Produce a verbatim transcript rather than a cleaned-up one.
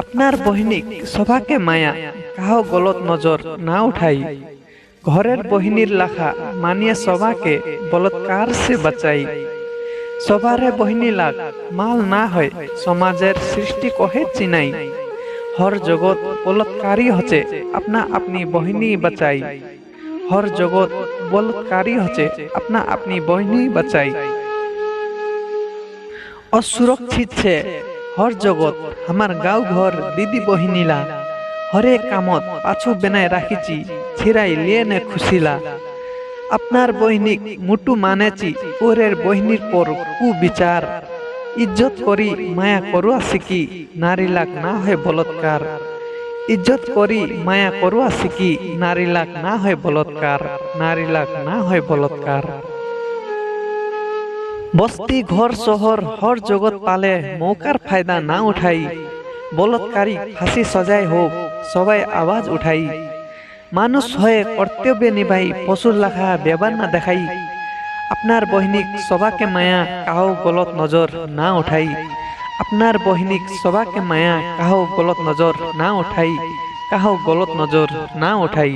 আপনার বহিনীক সবাকে মায়া, কাহো গলত নজর না উঠাই। ঘরের বহিনীর লাখা মানিয়ে সবাকে বলৎকার সে বাঁচাই। সবারে বহিনী লাগ মাল না হয়, সমাজের সৃষ্টি কহে চিনাই। হর জগত বলৎকারী হচে, আপনা আপনি বহিনী বাঁচাই। হর জগত বলৎকারী হচে, আপনা আপনি বহিনী বাঁচাই। অসুরক্ষিত ছে হর জগত, আমার গাঁও ঘর দিদি বহিনীলা। হরে কামত পাছু বেনাই রাখিছি, ছিরাই লিয়ে নে খুশিলা। আপনার বহিনীক মুটু মানেছি, পরের বহিনীর পর কুবিচার। ইজ্জত করি মায়া করুয়া শিকি, নারী লাগ না হয় বলৎকার। ইজ্জত করি মায়া করুয়া শিকি, নারী লাগ না হয় বলৎকার, নারী লাগ না হয় বলৎকার। বস্তি ঘর শহর হর জগত পালে মৌকার ফায়দা না উঠাই। বলৎকারী ফাঁসি সাজাই হোক, সবাই আওয়াজ উঠাই। মানুষ হয়ে কর্তব্য নিভাই, পশুর লাখা ব্যবহার না দেখাই। আপনার বহিনীক সবাকে মায়া, কাহো গলত নজর না উঠাই। আপনার বহিনীক সবাকে মায়া, কাহো গলত নজর না উঠাই, কাহো গলত নজর না উঠাই।